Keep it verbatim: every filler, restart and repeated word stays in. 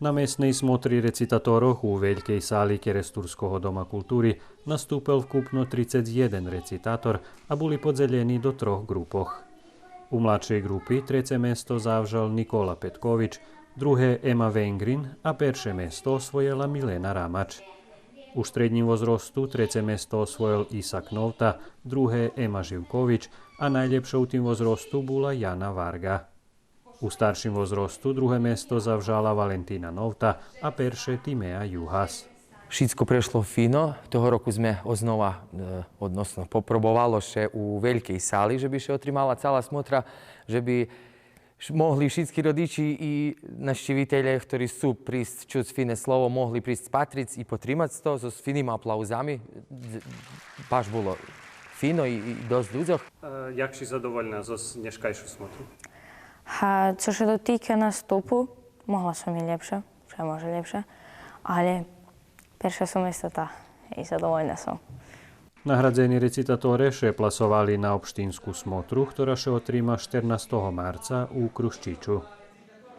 На месней смотри рецитаторох у велькей сали Керестурского дома култури наступел вкупно трицец єден рецитатор, а були подзелєни до трох ґрупох. У младшей ґрупи треце место завжал Никола Петкович, друге Ема Венґрин, а перше место освоєла Милена Рамач. У штреднїм возросту треце место освоєл Исак Новта, друге Ема Живкович, а найлєпша у тим возросту була Яна Варґа. У старшим возросту друге место завжала Валентина Новта, а перше Тимеа Югас. Шицко прешло фино. Того року зме ознова, е, односно попробовало ше у велькей сали же би ше отримала цала смотра, же би ш-, могли шицки родичи и нащивителє, хтори сцу присц чуц фине слово, могли присц патриц и потримац то зоз финим аплаузами. З-, баш було фино и, и досц людзох. Е, як ши задовольна зоз нєшкайшу смотру? А цо ше дотика наступу, могла сом и лєпше, ше може лєпше, але перше сом истота и задовольна сом. Наградзени рецитаторе ше пласовали на општинску смотру, хтора ше отрима штернастого марца у Крущичу.